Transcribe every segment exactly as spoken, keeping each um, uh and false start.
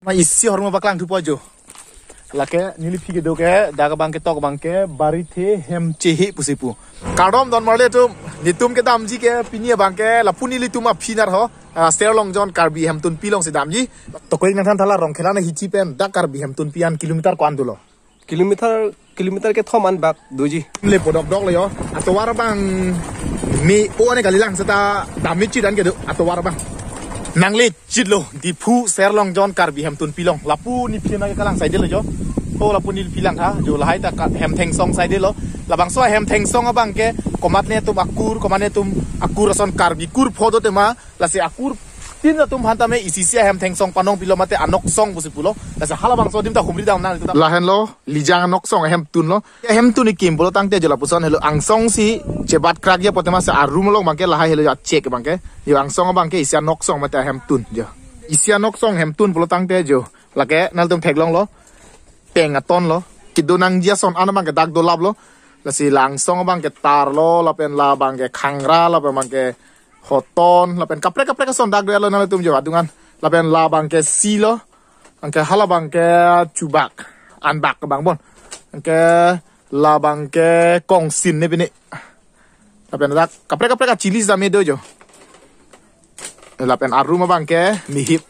Ma isi ahormu paklang thupo jo. Lake neli aphi kedo ke, dak abang ketok abang ke, Barithe Hemchehe pusi pu. Kardom don marli atum, netum kedamji ke, pini abang ke, lapu nelitum aphi nar ho, ah, Serlongjon Karbi Hemtunpi alongsi damji. Tokoi nangthan thala Rongkhela na hithi pen, dak Karbi Hemtunpi an kilometer ko-an dolo? Kilometer, kilometer kethom an bak doji. Lepo dokdok lo jo. Atovar abang me-o ane kalilang seta damit chidan kedo atovar abang. Nangle chitlo Diphu Serlongjon Karbi Hemtunpi along. Lapu ne aphi na kekalang saide lo jo. Ho lapu ne aphi lang ha. Jo lahai ta ka-, Hemthengsong saide lo. Labangso Hemthengsong abang ke komatne atum akur, komatne atum akur ason Karbi kur pho do tema. Lasi akur tin atum aphan tame isi isi Hemthengsong panong pilo mate anoksong pusi pulo. Lasi halabangso adim ta humri dam nang. Lahenlo Lijang anoksong ahemtun lo. Ahemtun ikim pulo tangte jo lapuson helo angsong si chebat krak ya pote masa arum along abang ke lahai helo ya chek abang ke. Jo angsong abang ke isi anoksong mate ahemtun jo. Isi anoksong hemtun pulo tangte jo. Lake nangtum theklonglo. Peng aton lo. Kedo nangji ason an abang ke dak dolap lo. Lasi la angsong abang ke tar lo, lapen labang ke khangra, lapen abang ke hoton, lapen kaprek kaprek ason dak do-et lo nangtum jo adung an. Lapen labang ke si lo, anke halabang ke chubak, anbak abang bon. Anke labang ke kongsin ne pini. Lapen dak kaprek kaprek achili same do jo. Lapen arum abang ke mihip.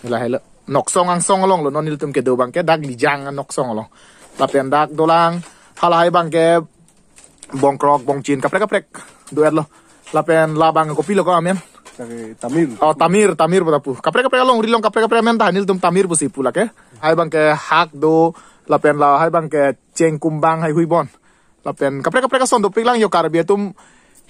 Lahelo. Noksong angsong along lo non nelitum kedo abang ke dak Lijang anoksong along. Lapen dak dolang halahai abang ke bongkrok, bongchin, kaprek kaprek do-et lo. Lapen labang kopilo ko amen? Lake tamir. Oh, tamir, tamir pu ta pu. Kaprek kaprek alongri along kaprek kaprek amen ta nelitum tamir pusi pu lake. Hai abang ke hak do, lapen lahai abang ke chengkumbang haihui bon. Lapen kaprek kaprek ason dopik lang jo Karbi atum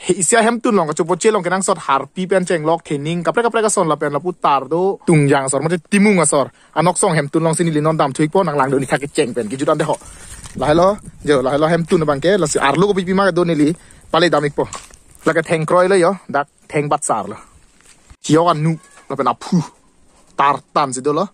he isi ahemtun along kachopoche along kenangsot harpi pen chenglok thening kaprek kaprek ason lapen lapu tar do tungjang asor mate timung asor. Anoksong hemtun alongsi neli non damthu-ikpo nang langdun-ik tha kecheng pen kejut an de ho. Lahelo, jo lahelo hemtun abang ke lasi arlo kopi pima kedo neli pale dam-ikpo. Lake thengkroi lo jo, dak thengbat sar lo. Chiyok anu, lapen aphu. Tartan si dolo.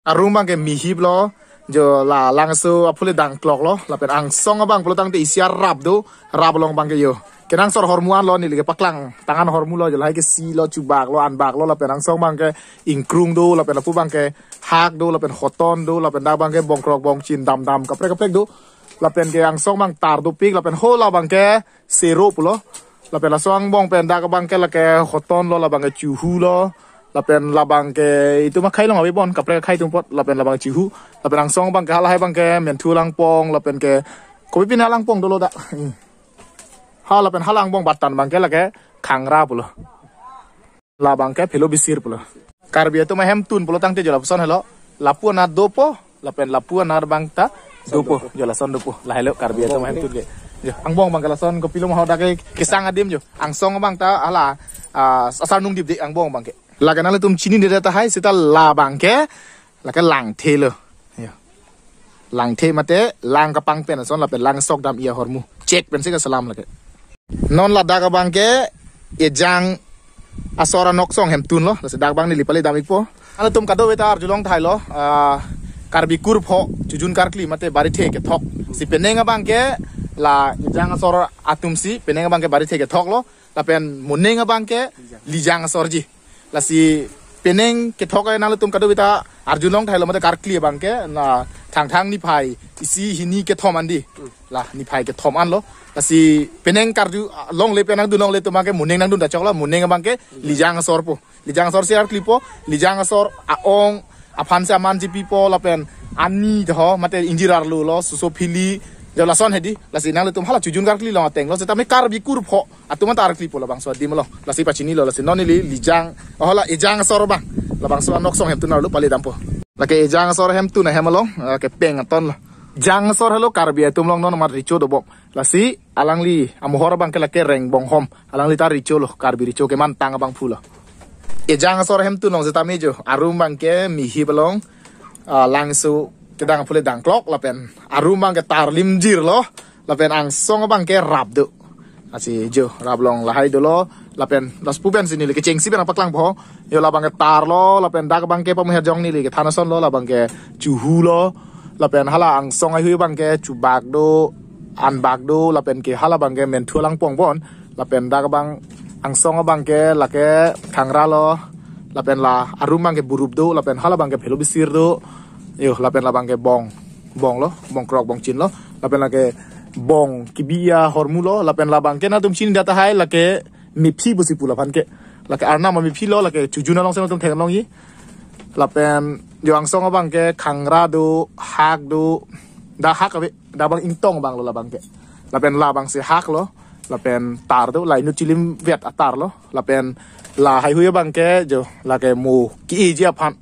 Arum abang ke mihip lo, jo la langso aphu le dangklok lo, lapen angsong abang pulo tangte isi arap do, rap along abang ke jo. Kenangsot ahormu an lo neli kepaklang, tangan ahormu lo, jo lahai ke si lo, chubak lo, anbak lo, lapen angsong abang ke ingkrung do, lapen lapu abang ke hak do, lapen hoton do, lapen dak abang ke bongkrok bongchin damdam kaprek kaprek do, lapen ke angsong abang tar dopik, lapen ho labang ke sero pulo. Lapen laso angbong pen dak abang ke lake hoton lo, labang ke chuhu lo. Lapen labang ke itum akhai along ave bon, kaprek akhai atum apot, lapen labang chuhu. Lapen angsong abang ke halahai abang ke menthu langpong, lapen ke kopi pina langpong dolo dak. Hmm. Ha lapen hala angbong batan abang ke lake khangra pulo. Labang ke phelo bisir pulo. Karbi atum ahemtun pulo tangte jo lapuson helo. Lapu anat dopo, lapen lapu anat abang ta dopo. Jo lason dopo. Lahelo Karbi atum ahemtun ke. Jo, angbong abang ke lason kopilo ma ho dak ke kesang adim jo. Angsong abang ta hala, ah, asar nung dipde angbong abang ke. Lake nanglitum chinine tahai seta labang ke lake langthe lo. Jo. Langthe mate lang kapang pen ason lapen lang sok dam-i ahormu. Chek pensi kaselam lake. Non ladak abang ke Ejang asor anoksong hemtun lo, lasi dak abang neli pale dam-ikpo. Nanglitum kadokave ta arjulong tahai lo, ah, Karbi kur pho, chujun karkli mate Barithe kethok. Si penang abang ke la Ejang asor atum si, penang abang ke Barithe kethok lo, lapen monang abang ke Lijang asorji. Lasi penang kethok ai nanglitum kadokave ta arjulong tahai lo mate karkli abang ke na Thangthang niphai isi hini kethom an di. La niphai kethom an lo. Lasi penang karju, ah, longle penang dun longle atum abang ke monang nangdun ta chok lo, monang abang ke Lijang asor po. Lijang asor si arklipo, Lijang asor a-ong aphan si aman jipipo lapen ani dho mate ingjir arlo lo, soso phili, jo lason hedi, lasi nanglitum hala chujun karkli along ateng lo, setame Karbi kur pho atum an ta arklipo labangso adim lo. Lasi pachini lo, lasi non neli Lijang, oh la Ejang asor abang. Labangso anoksong hemtun arlo pale dampo. Lake Ejang asor hemtun ahem along, lake peng aton lo. Ejang asor helo Karbi atum along non mat recho dobom. Lasi alangli amohor abang ke lake Rengbonghom. Alangli ta recho lo, Karbi recho kemantang abangphu lo. Ejang asor hemtun along setame jo, arum abang ke mihip along, ah, langso kedang aphu le dangklok lapen arum abang ke tar limjir lo, lapen angsong abang ke rap do. Lasi jo, rap along lahai dolo, lapen laso pu pensi neli kechengsi pen paklangpo. Jo labang ke tar lo, lapen dak abang ke pamuher jong neli kethan ason lo, labang ke chuhu lo, lapen hala angsong haihui abang ke chubak do, anbak do, lapen ke hala abang ke menthu langpong bon, lapen dak abang angsong abang ke lake khangra lo, Lapen la arum abangke burup do, lapen hala abangke phelo bisir do. Yo, lapen la abangke bong, bong lo, bong krok, bong chin lo. Lapen lake bong kebi ahormu lo, lapen la abangke nangtum chini det tahai lake mephi pusi pu laphan ke. Lake arnam amephi lo, lake chojun along si nangtum theklongji. Lapen yo angsong abangke khangra do, hak do, dak hak ave, dak abang ingtong abang lo la abangke. Lapen la abangsi hak lo, lapen tar do, la inut chilim vet atar lo, lapen la haihui abangke jo, lake mo ke-eji aphan,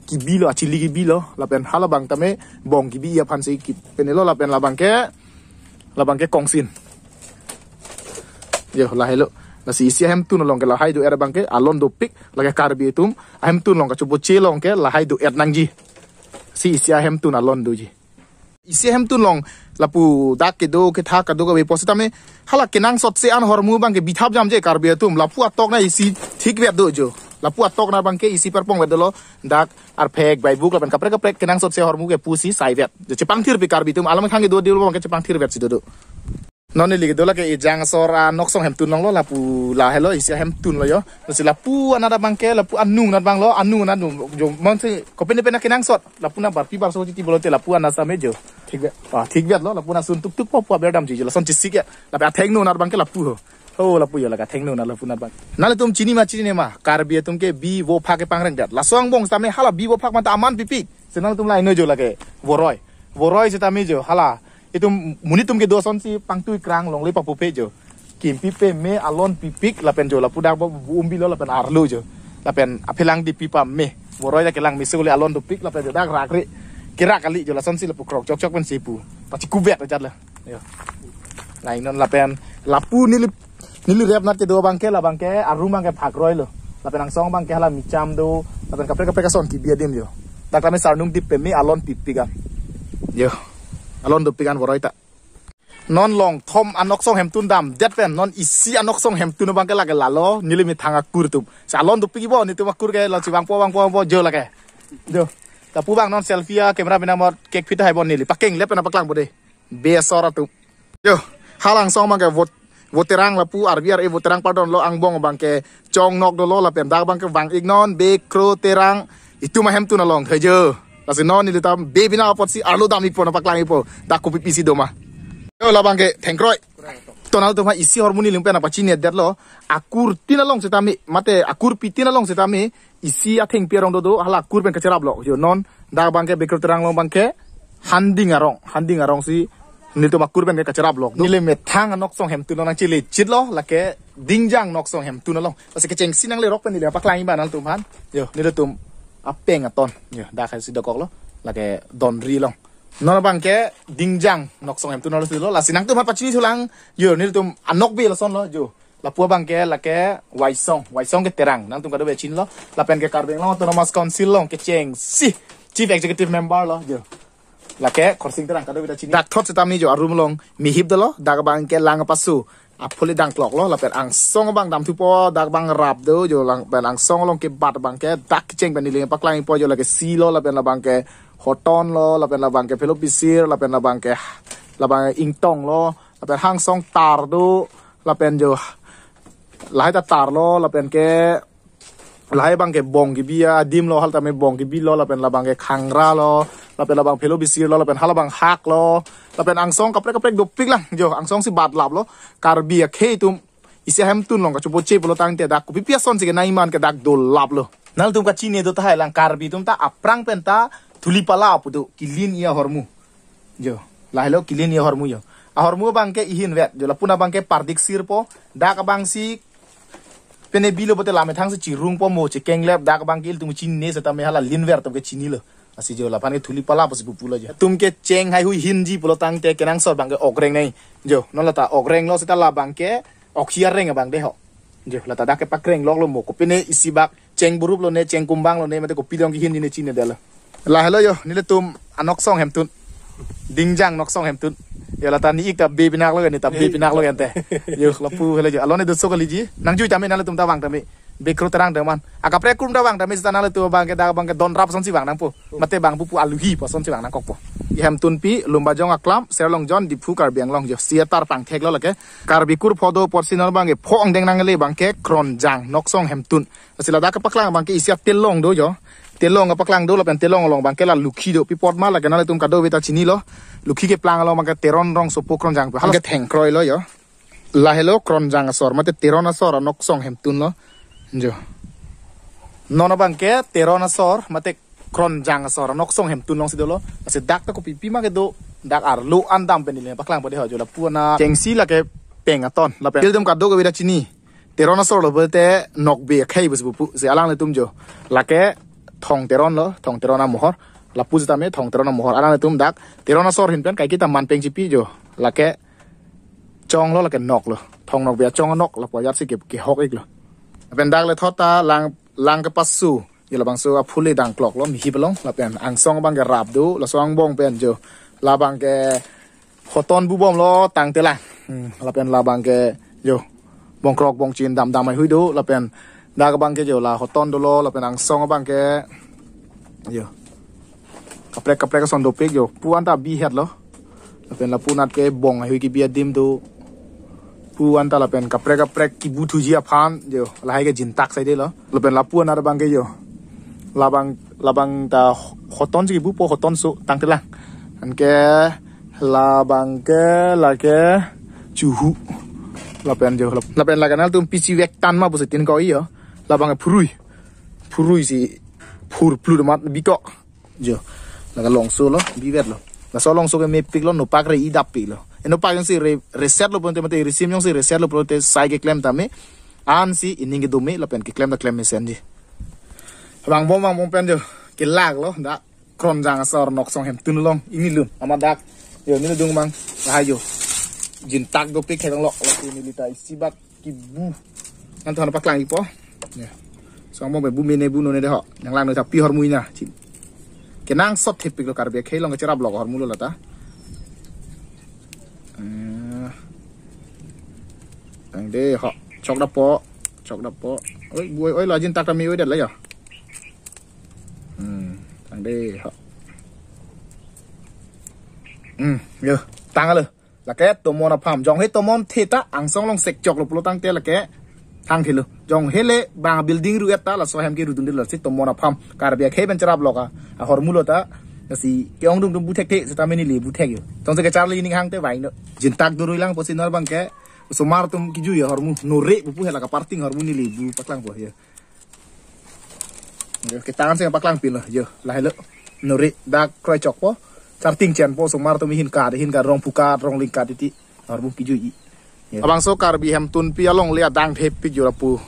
kebi lo, achili kebi lo, lapen hala abang tame bong kebi aphansi kepine lo, lapen la abangke, la abangke kongsin. Yo, lahelo. Lasi isi ahemtun along ke lahai do-er abangke alon dopik, lake Karbi atum ahemtun along kachopoche along ke lahai do-er nangji. Si isi ahemtun alon doji. Isi ahemtun along lapu dak kedo kethak kadokave pu setame hala kenangsotsi an ahormu abangke bithap jamje Karbi atum. Lapu atok na isi thik vet do jo. Lapu atok na abangke isi perpong vet dolo, dak arphek, baibuk lapen kaprek kaprek kenangsotsi ahormu ke pusi sai vet. Jo chepangthirpi Karbi atum, alam khang kedo dilo abangke chepangthir vetsi dodo. Non neli kedo lake ejang asor anoksong hemtun along lo, lapu lahelo, isi ahemtun lo yo. Lasi lapu anat abangke, lapu anung anat abang lo, anung anat jo, jo, monsi kopine pine kenangsot. Lapu na barpi barso titi pulote lapu anat same jo. Thik vet. Ah, thik vet lo, lapu na sun tuk tuk po po aber damji jo, lason chesik ya. Lapen athengno anat abangke lapu ho. Ho, lapu yo, lake athengno anat lapu anat abang. Nanglitum chini ma chinine ma, Karbi atum ke bi vophak kepangreng det. Laso angbong setame hala bi vophak manta aman pipik. Si nangtum la ino jo lake voroi. Voroi setame jo, hala itum monit atum kedo asonsi pangtui krang longle papupe jo. Kimpi peme, alon pipik, lapen jo lapu dak bo bu umbi lo lapen arlo jo. Lapen aphelang di pipa me. Voroi dak kelang misi kuli alon dopik lapen jo dak rakri. Kerak kali jo, lasonsi lapu krok chok chok pensi pu. Pachikubet ajat la. Yo. Lain non lapen lapu neli, neli rep anat kedo abangke, la abangke arum abangke phakroi lo. Lapen angsong abangke hala micham do, lapen kaprek kaprek ason kebi adim jo. Dak tame sarnung dip peme, alon pipik an. Yo. Alon dopik an voroi ta. Non longthom anoksong hemtun damdet pen, non isi anoksong hemtun abangke lake lalo, neli methang akur atum. Si alon dopik ibo, netum akur ke lo si vangpo vangpo vangpo jo lake. Jo. Lapu abang non selfie a camera bina mot kek phit hai bon neli. Pakeng lep pen paklangpo de. Be asor atum. Jo. Hala angsong abangke vote, voterang lapu R B R A voterang pardon lo, angbong abangke chongnok dolo lapen dak abangke vang-ik non Bekro Terang itum ahemtun along thai jo. Lasi non nelitum be bina apotsi arlo dam-ikpo, nangpaklang-ikpo. Dak kopi pisi doma. Yo, la abangke thengkroi. To nangtum ha isi ahormu neli pen nangpachini det lo. Akur tin along setame, mate akur pi tin along setame isi athengpi arong dodo, hala akur pen kacherap lo. Yo, non dak abangke Bekro Terang along abangke handing arong, handing arong si nelitum akur pen ke kacherap lo. Neli methang anoksong hemtun along nangchele chit lo, lake Dingjang anoksong hemtun along. Lasi kechengsi nangle rok pen neli paklangji ba nangtum aphan. Yo, nelitum apeng aton. Yo, dak hai si dokok lo, lake Donri along. Non abangke Dingjang anoksong hemtun along si lo, lasi nangtum aphan pachini thulang. Yo, nelitum anok be lason lo, jo. Lapu abangke lake Waisong, Waisong ke Terang, nangtum kadokave chinilo. Lapen ke Karbi Anglong Autonomous Council along kechengsi Chief Executive Member lo jo. Lake Khorsing Terang, kadokave ta chini. Dak thot setame jo arum along mihip dolo, dak abangke lang apasu aphuli dangklok lo, lapen angsong abang damthupo, dak abang rap do jo, lapen angsong along kebat abangke dak kecheng pen neli nangpaklang-ikpo jo, lake si lo, lapen la abangke hoton lo, lapen la abangke phelo bisir, lapen la abangke la abang ingtong lo, lapen hangsong tar do, lapen jo lahai ta tar lo, lapen ke lahai abangke bong kebi adim lo, hala tame bong kebi lo, lapen la abangke khangra lo, lapen la abang phelo bisir lo, lapen hala abang hak lo, lapen angsong kaprek kaprek dopik lang jo, angsong si bat lap lo. Karbi akhei atum isi ahemtun along kachopoche pulo tangte dak kopi pi asonsi kenangji ma ke dak dolap lo. Nangtum kachini do tahai lang, Karbi atum ta aphrang pen ta thuli pala pu do, kilin-i ahormu. Jo, lahelo kilin-i ahormu jo. Ahormu abangke ihin vet jo, lapu na abangke pardik sirpo, dak abangsi pine bilo pote la methang si chirungpo, mo chekenglep, dak abangke ilitum chinine setame hala linver atum ke chinilo. Lasi jo laphan ke thuli pala pusi pulo jo. Tum kecheng haihui hinji pulo tangte kenangsot abangke okreng nei. Jo, non la ta okreng lo seta la abangke okhia reng abang de ho. Jo, la ta dak ke pakrenglok lo, mo kopine isi bak cheng burup lo ne, cheng kumbang lo ne, mate kopi dong kehin ne chinine det lo. Lahelo jo, nelitum anoksong hemtun. Dingjang anoksong hemtun. Jo, la ta ni-ik ta be pinak lo, ni ta be pinak lo ante. Jo, lapu helo jo. Alone doso kaliji. Nangjui tame, nanglitum ta vang tame. Bekro Terang ta man. Akaprek krum ta vang tame seta nanglitum abangke dak abangke don rap asonsi vang nangpo. Mate bang pupu aluhi pu asonsi vang nangkokpo. Hemtunpi, Lumbajong Aklam, Serlongjon, Diphu, Karbi Anglong jo. Si atar pangthek lo lake. Karbi kur pho do apotsi non abangke pho angdeng nangle abangke Kronjang Noksong Hemtun. Lasi ladak kepaklang abangke isi atelong do jo. Telong kepaklang do lapen telong along abangke la Lukhi do. Pi apot ma lake nanglitum kadokave ta chinilo. Lukhi keplang along abangke Teron Rongsopo Kronjang pu. Hal ketheng kroi lo jo. Lahelo Kronjang asor mate Teron asor Noksong Hemtun lo. Jo. Non abangke Teron asor mate Kronjang asor Noksong Hemtun alongsi dolo. Lasi dak ta kopi pima kedo, dak arlo an dam pen neli paklang pade ho jo, lapu anat chengsi lake peng aton. Lapen ilitum kadokave ta chini. Teron asor lo pulote nokbe akhei pusi pupu. Si alanglitum jo. Lake Thong Teron lo, Thong Teron amohor. Lapu sitame Thong Teron amohor. Alanglitum dak Teron asor ahin pen kaike ta man peng chipi jo. Lake chong lo, lake nok lo. Thong nokbe achong anok lapu ajat si ke, kehok ik lo. Lapen dak le thot ta lang, lang kepasu. Jo labangso aphule dangklok lo, mihi belong. Lapen angsong abangke rap do, laso angbong pen jo. Labangke hoton bubom lo tangtelang. Hmm, lapen labangke jo. Bongkrok bongchin damdam ai hui do, lapen dak abangke jo la hoton dolo, lapen angsong abangke jo. Kaprek kaprek ason dopik jo. Pu anta bihet lo. Lapen lapu anat ke bong ai hui kebi adim do. Pu anta lapen kaprek kaprek kibu thuji aphan jo. Lahai ke jintak saide lo. Lapen lapu anat abangke jo. Labang, labang ta hoton si kibupo, hoton so tangtelang. Anke labangke lake chuhu. Lapen jo. Lapen lake nanglitum pisi vek tan ma pusi tin ko iyo. Labangke phurui. Phurui si phur phlu mat bikok. Jo. Lake longso lo, bivet lo. Laso longso ke mepik lo, nopak re-i dappik lo. E nopak jongsi re, reset lo pulote mate risim jongsi reset lo pulote sai keklem tame. Ansi ining kedo me lapen keklem ta klem mesenji. Vangbom vangbom pen jo. Kelak lo, dak Kronjang asor Noksong Hemtun along, inglun. Amat dak. Jo, neli dung mang. Lahai jo. Jintak dopik khedong lo, lasi neli ta isi bak kibu. Nantu hana paklang ipo. Jo. So angbong pen bu mene bu none de ho. Nanglang noi ta pi ahormu ina. Chin. Kenangsot thepik lo, Karbi akhei along kecherap lo ahormu lo lata. Eh. Tangte ho. Chok dapo. Chok dapo. Oi, bu oi, oi, la jintak ta me oi det la jo. Hmm. Tangte ho. Hmm. Jo. Tang lo. Lake tomon apham. Jong he tomon the ta angsong along sek chok lo pulo tangte lake thang the lo. Jong he le bang building ru-et ta laso hem kerudun det lo, si tomon apham. Karbi akhei pen cherap lo ka. Ahormu lo ta. Lasi ke-ongdung dum bu thekthe seta meni le bu thek jo. Jongsi kacharli ning hangte vai no. Jintak durui lang pusi non abangke. Osomar atum kejui ahormu. Nore pupu hela kaparting ahormu neli bu paklangpo jo. Jo, ketang si paklang pin lo, jo, lahelo. Nore dak kroi chokpo. Charting chenpo, osomar atum ahin kat, ahin kat, rong pukat, rong lingkat titi. Ahormu kejui-i. Jo. Labangso Karbi Hemtunpi along le adang thepik jo lapu.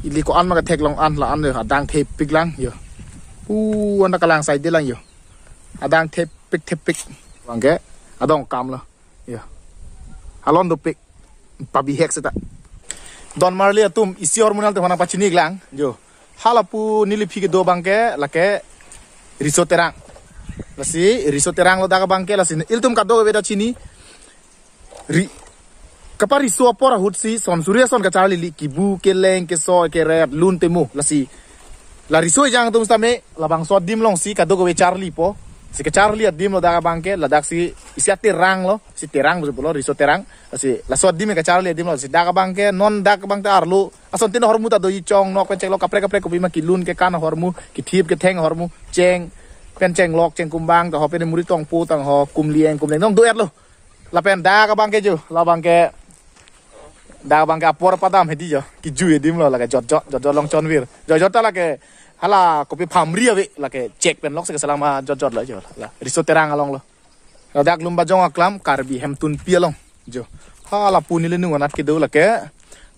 Ili ko-an ma ketheklong an la-an jo, adang thepik lang jo. Pu anta kalang saide lang jo. Adang thepik thepik. Abangke adong kam lo. Jo. Halon dopik. Pabihek seta. Don marli atum isi ahormu nanglitum hana pachini ik lang. Jo. Halapu neliphi kedo abangke lake Riso Terang. Lasi Riso Terang lo dak abangke, lasi ilitum kadokave ta chini. Ri, kapariso apor ahut si son suri ason kacharli li, kibu, keleng, keso, keret, lun temo. Lasi la riso ejang atum sitame labangso adim alongsi kadokave charlipo. Si kacharli adim lo dak abangke, ladak si isi aterang lo, si terang pusi pulo, Riso Terang. Lasi laso adim kacharli adim lo, si dak abangke, non dak abangke arlo. Asontin ahormu ta doji, chong nok pen chenglok kaprek kaprek kopi ma, kelun kekan ahormu, kethip ketheng ahormu, cheng pen chenglok, chengkumbang, ta ho pen muri tongpo, tang ho kumlieng, kumlieng nong do-et lo. Lapen dak abangke jo, labangke dak abangke apor padam hedi jo. Kejui adim lo lake jotjot, jotjot along chonvir. Jotjot ta lake hala kopi phamri ave lake chek pen lok se keselam ajotjot lo jo. La Riso Terang along lo. Ladak Lumbajong Aklam Karbi Hemtunpi along. Jo. Halapu neli nung anat kedo lake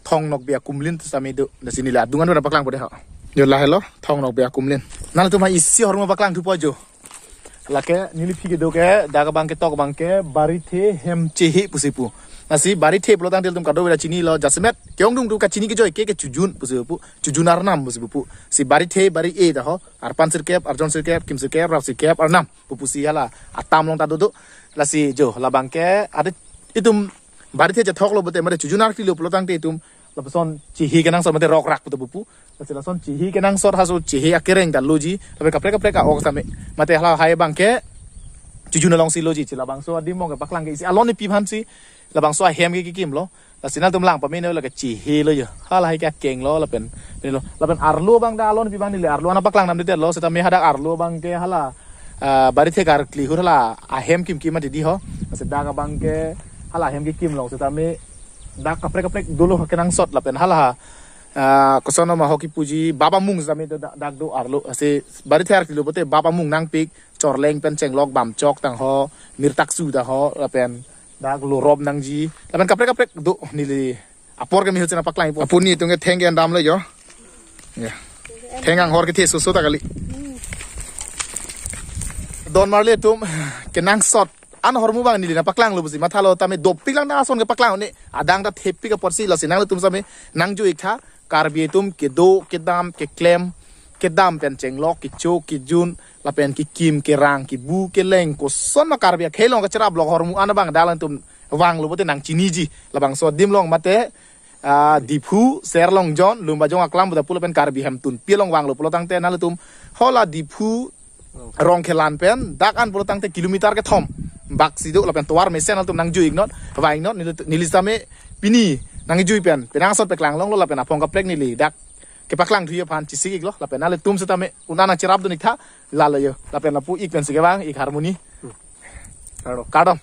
Thong Nokbe akumlin tu sami do. Lasi neli adung an pada paklang pade ha. Jo, lahelo Thong Nokbe akumlin. Nanglitum ha isi ahormu paklang thupo jo. Lake neliphi kedo ke, dak abangke tok abangke, Barithe Hem Chehe pusi pu. Lasi Barithe pulo tangte ilitum kadokave ta chinilo, jasemet ke-ongdung tu kachini kejoi ke, ke Chojun pusi pu. Chojun arnam pusi pu. Si Barithe, Bari-e ta ho. Arpan sirkep, arjon sirkep, kim sirkep, rap sirkep, arnam pupu si hala atam along ta dodo. Lasi jo, labangke ade itum Barithe chethok lo pulote mate Chojun arti lo pulo tangte itum lapuson chehe kenangsot mate rokrak puta pupu. Lasi lason chehe kenangsot haso chehe akereng ta loji. Lapen kaprek kaprek a-ok same. Mate halahai abangke Tijun alongsi loji, chi labangso adim along kepaklang ke isi alon nepi aphansi labangso ahem ke kekimlo. Lasi nangtum lang pame ne la kachihelo jo. Halahai ke akeng lo lapen, ne lo. Lapen arlo abang dak alon nepi abang neli arlo an nangpaklang namdedetlo, setame hadak arlo abang ke hala, ah, Barithe karkli ahut hala ahem kimkim mati di ho. Lasi dak abang ke hala ahem kekim along setame dak kaprek kaprek dolo kenangsot lapen hala, ah, koson ma ho kipuji bap amung setame dak, dak do arlo. Lasi Barithe karkli lo pote bap amung nangpik, chorleng pen chenglok bamchok tang ho, mirtaksu tang ho, lapen dak lorop nangji, lapen kaprek kaprek do, neli apor ke mihut sena paklang ipo. Apuni tung ke theng ke endam le jo. Ya. Theng anghor kethe soso ta kali. Don marli atum, kenangsot an ahormu abang neli nangpaklanglo pusi mathalo, tame dopik lang na ason kepaklang ne, adang ta thepik aporsi. Lasi nanglitum setame nangjo-ik tha, Karbi atum kedo, kedam, keklem, kedam pen chenglok, kecho, kejun, lapen kekim, kerang, kebu, keleng, koson ma Karbi akhei along kacherap lok ahormu an abang dak alangtum vanglo pote nangchiniji. Labangso adim along mate, ah, Diphu, Serlongjon, Lumbajong aklam puta pu lapen Karbi Hemtun pi along vanglo pulo tangte nanglitum hala Diphu rong kelan pen dak an pulo tangte kilometer kethom baksi do, lapen tovar mesen alangtum nangjo-iknot, vang-iknot. Neli, neli setame pini nangjui pen penang ason paklang longlo lapen aphong kaprek neli dak kepaklang thuji aphan chesik-iklo, lapen nanglitum setame un-an nangcherapdun-ik tha, lalo jo. Lapen lapu ik pensi kevang-ik, harmoni. Kardom. Kardom.